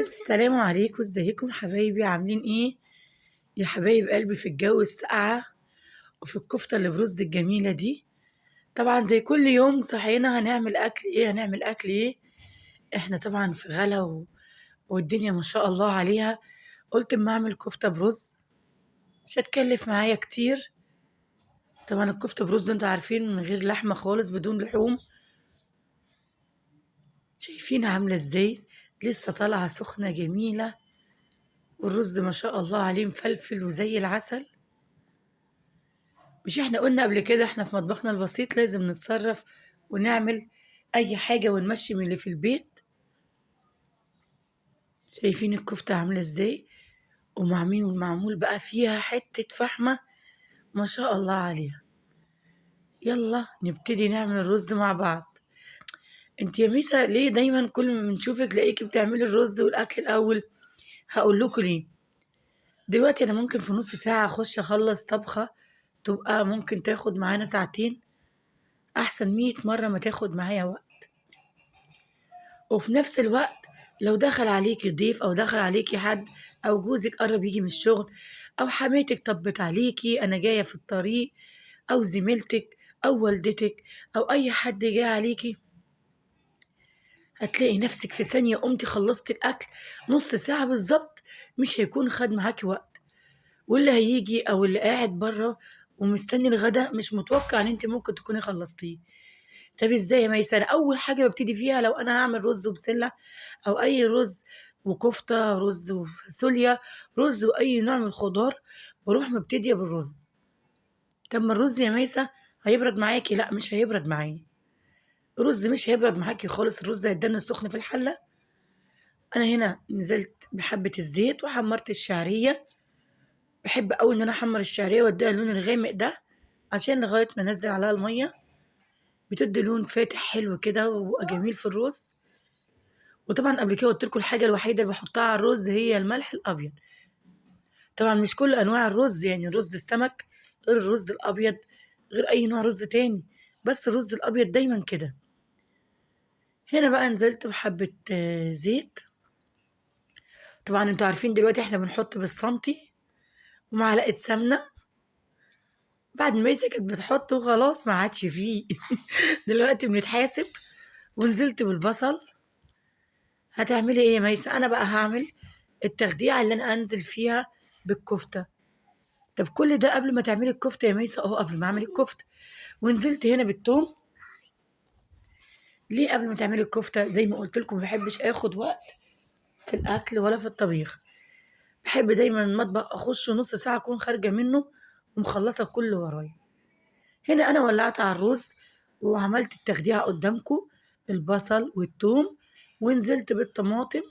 السلام عليكم، ازيكم حبايبي؟ عاملين ايه يا حبايب قلبي في الجو الساقعه وفي الكفتة اللي برز الجميلة دي؟ طبعا زي كل يوم صحينا هنعمل اكل ايه، هنعمل اكل ايه؟ احنا طبعا في غلا والدنيا ما شاء الله عليها. قلت اما اعمل كفته برز، مش هتكلف معايا كتير. طبعا الكفتة برز انتوا عارفين من غير لحمه خالص، بدون لحوم. شايفين عامله ازاي؟ لسه طالعه سخنة جميلة، والرز ما شاء الله عليه مفلفل وزي العسل. مش احنا قلنا قبل كده احنا في مطبخنا البسيط لازم نتصرف ونعمل اي حاجة ونمشي من اللي في البيت. شايفين الكفتة عامله ازاي؟ ومعمول والمعمول بقى فيها حتة فحمه ما شاء الله عليها. يلا نبتدي نعمل الرز مع بعض. انت يا ميسا ليه دايما كل ما بنشوفك لاقيكي بتعملي الرز والاكل الاول؟ هقول لكم ليه. دلوقتي انا ممكن في نص ساعة اخش اخلص طبخه تبقى ممكن تاخد معانا ساعتين، احسن 100 مرة ما تاخد معايا وقت. وفي نفس الوقت لو دخل عليكي ضيف او دخل عليكي حد او جوزك قرب يجي من الشغل او حماتك طبت عليكي انا جاية في الطريق، او زميلتك او والدتك او اي حد جاي عليكي، هتلاقي نفسك في ثانية قمتي خلصتي الاكل، نص ساعة بالظبط مش هيكون خد معاكي وقت. واللي هيجي او اللي قاعد بره ومستني الغدا مش متوقع ان انت ممكن تكوني خلصتيه. طب ازاي يا ميسة؟ انا اول حاجة ببتدي فيها لو انا هعمل رز وبسله او اي رز وكفته، رز وفاصوليا، رز واي نوع من الخضار، بروح مبتديه بالرز. طب ما الرز يا ميسة هيبرد معاكي؟ لا مش هيبرد معايا، الرز مش هيبرد معاكي خالص، الرز هيدن سخن في الحلة. انا هنا نزلت بحبه الزيت وحمرت الشعرية. بحب قوي ان انا احمر الشعرية واديها اللون الغامق ده عشان لغاية ما انزل عليها المية بتدي لون فاتح حلو كده وبقى جميل في الرز. وطبعا قبل كده قلت لكم الحاجة الوحيدة اللي بحطها على الرز هي الملح الابيض. طبعا مش كل انواع الرز، يعني رز السمك غير الرز الابيض غير اي نوع رز تاني، بس الرز الابيض دايما كده. هنا بقى نزلت بحبه زيت. طبعا انتوا عارفين دلوقتي احنا بنحط بالسنتي، ومعلقة سمنه. بعد ما ميسة كانت بتحطه خلاص ما عادش فيه دلوقتي بنتحاسب. ونزلت بالبصل. هتعملي ايه يا ميسة؟ انا بقى هعمل التخديعه اللي انا انزل فيها بالكفته. طب كل ده قبل ما تعملي الكفتة يا ميسة؟ اهو قبل ما اعمل الكفتة. ونزلت هنا بالثوم. ليه قبل ما تعملي الكفتة؟ زي ما قلت لكم ما بحبش اخد وقت في الاكل ولا في الطبيخ، بحب دايما المطبخ اخش نص ساعة اكون خارجه منه ومخلصه كل اللي ورايا. هنا انا ولعت على الرز وعملت التخديعه قدامكم، البصل والثوم، ونزلت بالطماطم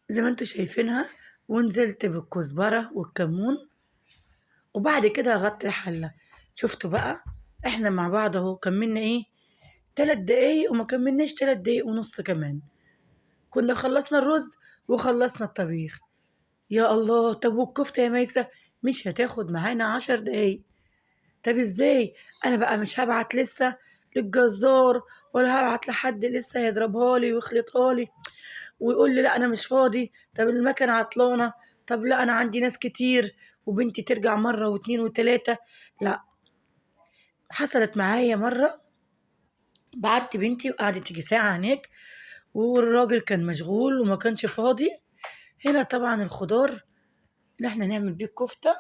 زي ما انتوا شايفينها، ونزلت بالكزبره والكمون، وبعد كده هغطي الحلة. شفتوا بقى احنا مع بعض اهو، كملنا ايه 3 دقايق، وما كملناش 3 دقايق ونص كمان، كنا خلصنا الرز وخلصنا الطبيخ. يا الله. طب والكفته يا ميسة؟ مش هتاخد معانا 10 دقايق. طب ازاي؟ انا بقى مش هبعت لسه للجزار ولا هبعت لحد لسه هيضربها لي ويخلطها لي ويقول لي لا انا مش فاضي، طب المكنه عطلانه، طب لا انا عندي ناس كتير وبنتي ترجع مرة واتنين وتلاتة. لا، حصلت معايا مرة بعت بنتي وقعدت تيجي ساعة هناك والراجل كان مشغول وما كانش فاضي. هنا طبعا الخضار اللي احنا نعمل بيه الكفتة،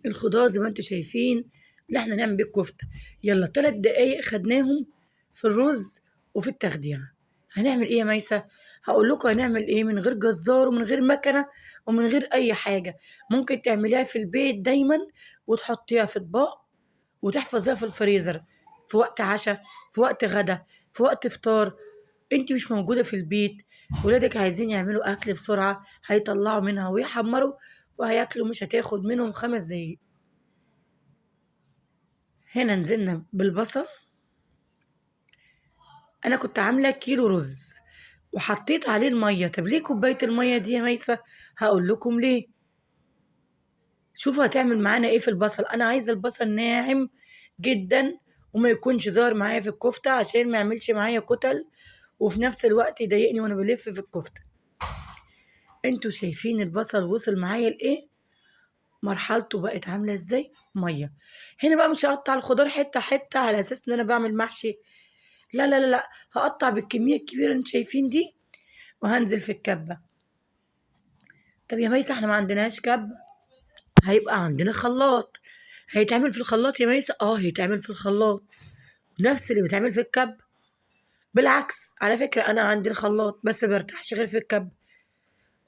الخضار زي ما انتوا شايفين اللي احنا نعمل بيه الكفتة. يلا 3 دقايق خدناهم في الرز وفي التخديعه. هنعمل ايه يا ميسة؟ هقول لكم هنعمل ايه من غير جزار ومن غير مكنه ومن غير اي حاجة. ممكن تعمليها في البيت دايما وتحطيها في اطباق وتحفظيها في الفريزر في وقت عشاء، في وقت غدا، في وقت فطار. انت مش موجودة في البيت، ولادك عايزين يعملوا اكل بسرعة، هيطلعوا منها ويحمروا وهياكلوا، مش هتاخد منهم 5 دقايق. هنا نزلنا بالبصل. انا كنت عامله كيلو رز وحطيت عليه المية. طب ليه كوباية المية دي يا ميسة؟ هقول لكم ليه. شوفوا هتعمل معانا ايه في البصل. انا عايزه البصل ناعم جدا وما يكونش ظاهر معايا في الكفتة عشان ما يعملش معايا كتل، وفي نفس الوقت يضايقني وانا بلف في الكفتة. انتوا شايفين البصل وصل معايا لايه؟ مرحلته بقت عامله ازاي؟ مية. هنا بقى مش هقطع الخضار حتة حتة على اساس ان انا بعمل محشي، لا لا لا لا، هقطع بالكمية الكبيرة اللي انتوا شايفين دي وهنزل في الكبه. طب يا ميسة احنا ما عندناش كبه، هيبقى عندنا خلاط. هيتعمل في الخلاط يا ميسة؟ هيتعمل في الخلاط نفس اللي بيتعمل في الكب. بالعكس على فكرة انا عندي الخلاط بس ما برتاحش غير في الكب،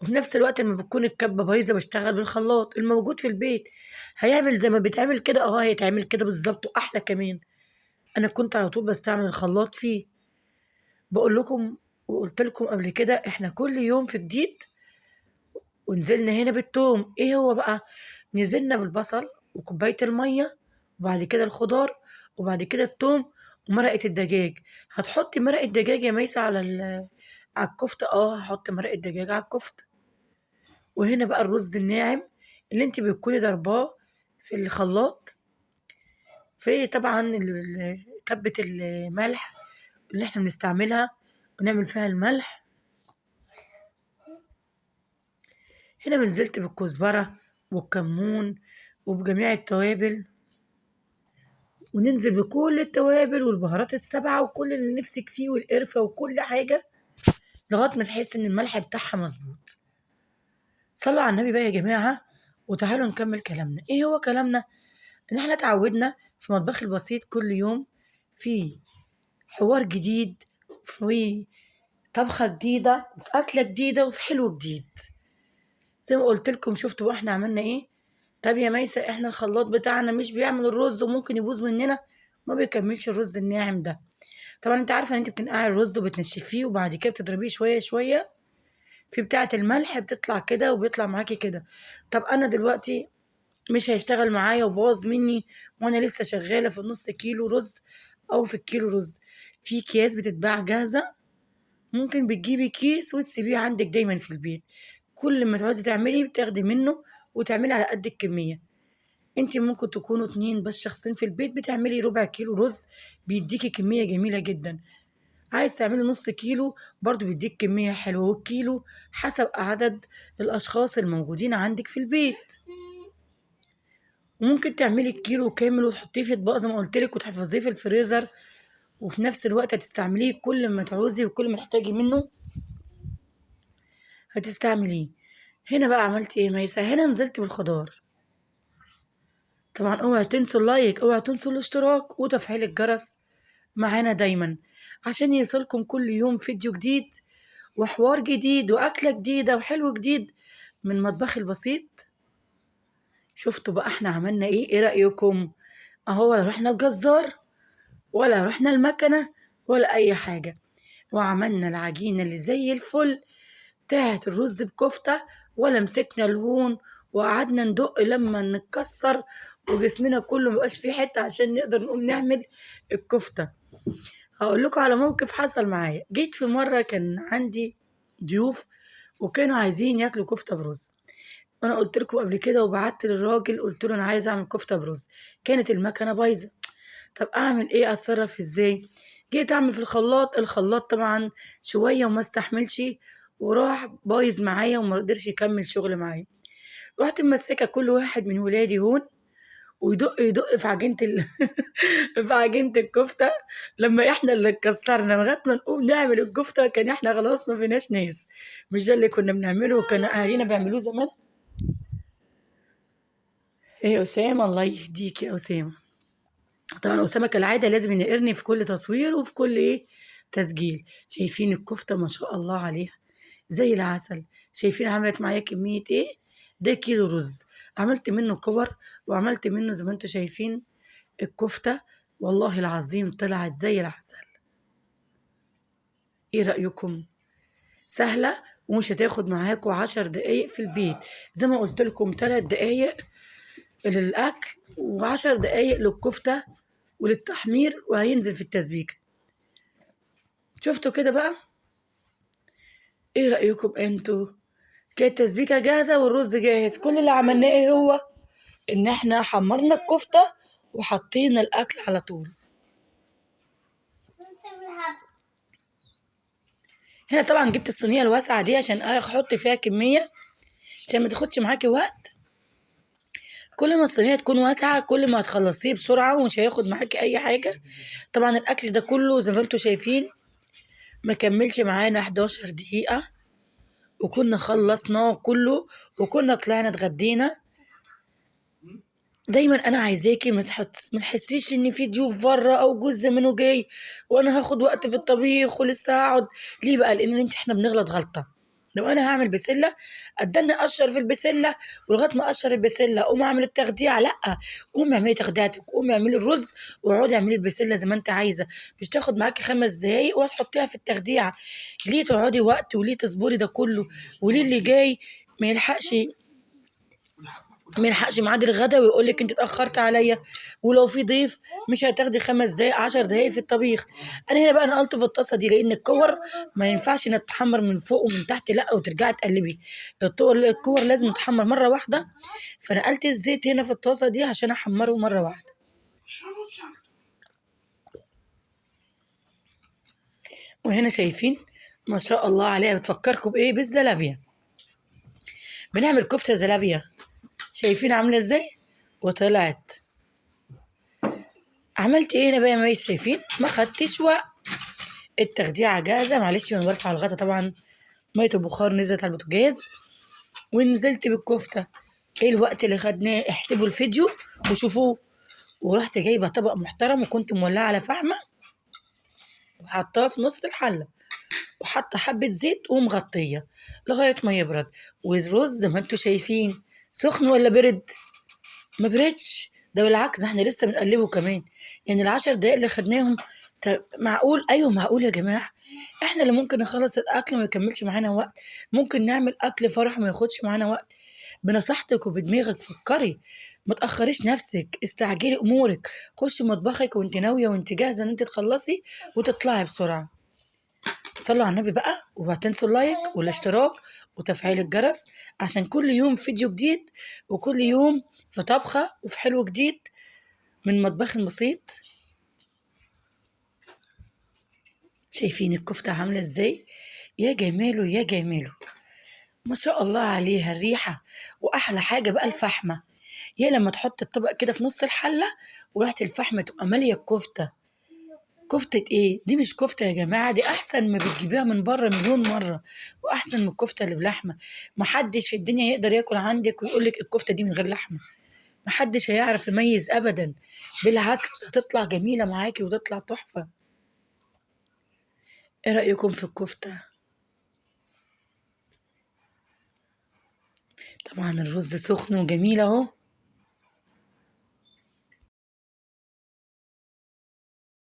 وفي نفس الوقت لما بتكون الكبه بايظة بشتغل بالخلاط الموجود في البيت. هيعمل زي ما بيتعمل كده، هيتعمل كده بالظبط واحلى كمان. انا كنت على طول بستعمل الخلاط فيه. بقول لكم وقلت لكم قبل كده احنا كل يوم في جديد. ونزلنا هنا بالثوم، ايه هو بقى؟ نزلنا بالبصل وكوبايه المية، وبعد كده الخضار، وبعد كده الثوم ومرقه الدجاج. هتحطي مرقه دجاج يا ميسة على الكفتة؟ هحط مرقه دجاج على الكفتة. وهنا بقى الرز الناعم اللي انت بتكوني ضرباه في الخلاط، في طبعا كبه الملح اللي احنا بنستعملها ونعمل فيها الملح. هنا بنزلت بالكزبره والكمون وبجميع التوابل، وننزل بكل التوابل والبهارات السبعة وكل اللي نفسك فيه والقرفه وكل حاجة لغاية ما تحس ان الملح بتاعها مظبوط. صلوا على النبي بقى يا جماعة وتعالوا نكمل كلامنا. ايه هو كلامنا؟ ان احنا اتعودنا في مطبخ البسيط كل يوم في حوار جديد، في طبخه جديدة، وفي اكله جديدة، وفي حلو جديد. زي ما قلت لكم شفتوا بقى احنا عملنا ايه. طب يا ميسة احنا الخلاط بتاعنا مش بيعمل الرز وممكن يبوظ مننا، ما بيكملش الرز الناعم ده. طبعا انت عارفه ان انت بتنقعي الرز وبتنشفيه وبعد كده بتضربيه شوية شوية في بتاعه الملح، بتطلع كده وبيطلع معاكي كده. طب انا دلوقتي مش هيشتغل معايا وباظ مني وانا لسه شغالة في النص كيلو رز او في الكيلو رز. في اكياس بتتباع جاهزة، ممكن بتجيبي كيس وتسيبيه عندك دايما في البيت، كل ما تعوزي تعملي بتاخدي منه وتعملي على قد الكمية. انت ممكن تكونوا 2 بس شخصين في البيت، بتعملي ربع كيلو رز بيديكي كمية جميلة جدا. عايز تعملي نص كيلو برضو بيديك كمية حلوة، والكيلو حسب عدد الاشخاص الموجودين عندك في البيت. وممكن تعملي الكيلو كامل وتحطيه في اطباق زي ما قلتلك وتحفظيه في الفريزر، وفي نفس الوقت هتستعمليه كل ما تعوزي وكل ما تحتاجي منه هتستعمليه. هنا بقى عملت ايه ميسة؟ هنا نزلت بالخضار. طبعا اوعي تنسوا اللايك، اوعي تنسوا الاشتراك وتفعيل الجرس معانا دايما عشان يوصلكم كل يوم فيديو جديد وحوار جديد واكله جديدة وحلو جديد من مطبخي البسيط. شفتوا بقى احنا عملنا ايه؟ ايه رايكم؟ اهو ولا رحنا الجزار ولا رحنا المكنه ولا اي حاجة، وعملنا العجينة اللي زي الفل بتاعت الرز بكفته، ولا مسكنا الهون وقعدنا ندق لما نتكسر وجسمنا كله مبقاش فيه حتة عشان نقدر نقوم نعمل الكفتة. هقول لكم على موقف حصل معايا. جيت في مرة كان عندي ضيوف وكانوا عايزين ياكلوا كفته برز. انا قلت لكم قبل كده وبعت للراجل قلت له انا عايز اعمل كفته برز، كانت المكنه بايظة. طب اعمل ايه؟ اتصرف ازاي؟ جيت اعمل في الخلاط، الخلاط طبعا شوية وما استحملش وراح بايظ معايا وما قدرش يكمل شغل معايا. رحت ممسكه كل واحد من ولادي هون ويدق يدق في عجينه في عجينه الكفتة. لما احنا اللي اتكسرنا لغاية ما نقوم نعمل الكفتة كان احنا خلاص ما فيناش ناس. مش ده اللي كنا بنعمله وكان اهالينا بيعملوه زمان؟ ايه يا اسامة، الله يهديك يا اسامة. طبعا اسامة كالعادة لازم ينقرني في كل تصوير وفي كل ايه تسجيل. شايفين الكفتة ما شاء الله عليها زي العسل، شايفين عملت معايا كمية ايه؟ ده كيلو رز عملت منه كور وعملت منه زي ما انتم شايفين الكفتة، والله العظيم طلعت زي العسل. ايه رايكم؟ سهلة ومش هتاخد معاكم 10 دقايق في البيت، زي ما قلت لكم 3 دقايق للاكل و10 دقايق للكفته وللتحمير، وهينزل في التسبيكه. شفتوا كده بقى؟ ايه رايكم انتوا؟ كانت التسبيكه جاهزة والرز جاهز، كل اللي عملناه ايه هو؟ ان احنا حمرنا الكفتة وحطينا الاكل على طول. هنا طبعا جبت الصينية الواسعة دي عشان احط فيها كمية عشان ما تاخدش معاكي وقت. كل ما الصينية تكون واسعة كل ما هتخلصيه بسرعة ومش هياخد معاكي اي حاجة. طبعا الاكل ده كله زي ما انتوا شايفين ما كملش معانا 11 دقيقة وكنا خلصناه كله وكنا طلعنا اتغدينا. دايما انا عايزاكي ما تحسيش ان في ضيوف بره او جزء منه جاي وانا هاخد وقت في الطبيخ ولسه هقعد. ليه بقى؟ لان انت احنا بنغلط غلطه. لو انا هعمل بسلة ادني اقشر في البسله، ولغاية ما اقشر البسله اقوم اعمل التخديعه. لا، قومي اعملي تخديعتك، قومي اعملي الرز واقعدي اعملي البسله زي ما انت عايزه، مش تاخد معاكي 5 دقايق وهتحطيها في التخديعه. ليه تقعدي وقت وليه تصبري ده كله؟ وليه اللي جاي ما يلحقش ميعاد الغدا ويقول لك انت اتاخرت عليا؟ ولو في ضيف مش هتاخدي 5 دقايق 10 دقايق في الطبيخ. انا هنا بقى نقلت في الطاسه دي لان الكور ما ينفعش انها تتحمر من فوق ومن تحت، لا، وترجعي تقلبي. الكور لازم تتحمر مرة واحدة، فنقلت الزيت هنا في الطاسه دي عشان احمره مرة واحدة. وهنا شايفين ما شاء الله عليها، بتفكركم بايه؟ بالزلابيه. بنعمل كفته زلابيه، شايفين عامله ازاي؟ وطلعت. عملت ايه هنا بقى يا ميس؟ شايفين ما خدتش وقت، التخديعه جاهزة. معلش وانا برفع الغطا طبعا مية البخار نزلت على البوتاجاز ونزلت بالكفته. ايه الوقت اللي خدناه؟ احسبوا الفيديو وشوفوه. ورحت جايبه طبق محترم وكنت مولعه على فحمه وحطاه في نص الحلة وحاطه حبه زيت ومغطيه لغاية ما يبرد. والرز زي ما انتوا شايفين سخن ولا برد؟ ما بردش، ده بالعكس احنا لسه بنقلبه كمان. يعني 10 دقايق اللي خدناهم معقول؟ ايوه معقول يا جماعة. احنا اللي ممكن نخلص الاكل وما يكملش معانا وقت، ممكن نعمل اكل فرح وما ياخدش معانا وقت. بنصيحتك وبدماغك فكري، ما تاخريش نفسك، استعجلي امورك، خشي مطبخك وانت ناوية وانت جاهزة ان انت تخلصي وتطلعي بسرعة. صلوا على النبي بقى، وهتنسوا اللايك والاشتراك وتفعيل الجرس عشان كل يوم فيديو جديد وكل يوم في طبخة وفي حلو جديد من مطبخ البسيط. شايفين الكفتة عاملة ازاي؟ يا جماله يا جماله، ما شاء الله عليها الريحة. واحلى حاجة بقى الفحمة، يا لما تحط الطبق كده في نص الحلة وريحة الفحمة تبقى مالية الكفتة. كفتة ايه دي؟ مش كفتة يا جماعة، دي احسن ما بتجيبيها من بره مليون مرة، واحسن من الكفتة اللي بلحمة. محدش في الدنيا يقدر ياكل عندك ويقولك الكفتة دي من غير لحمة، محدش هيعرف يميز ابدا، بالعكس هتطلع جميلة معاكي وتطلع تحفة. ايه رأيكم في الكفتة؟ طبعا الرز سخن وجميل اهو.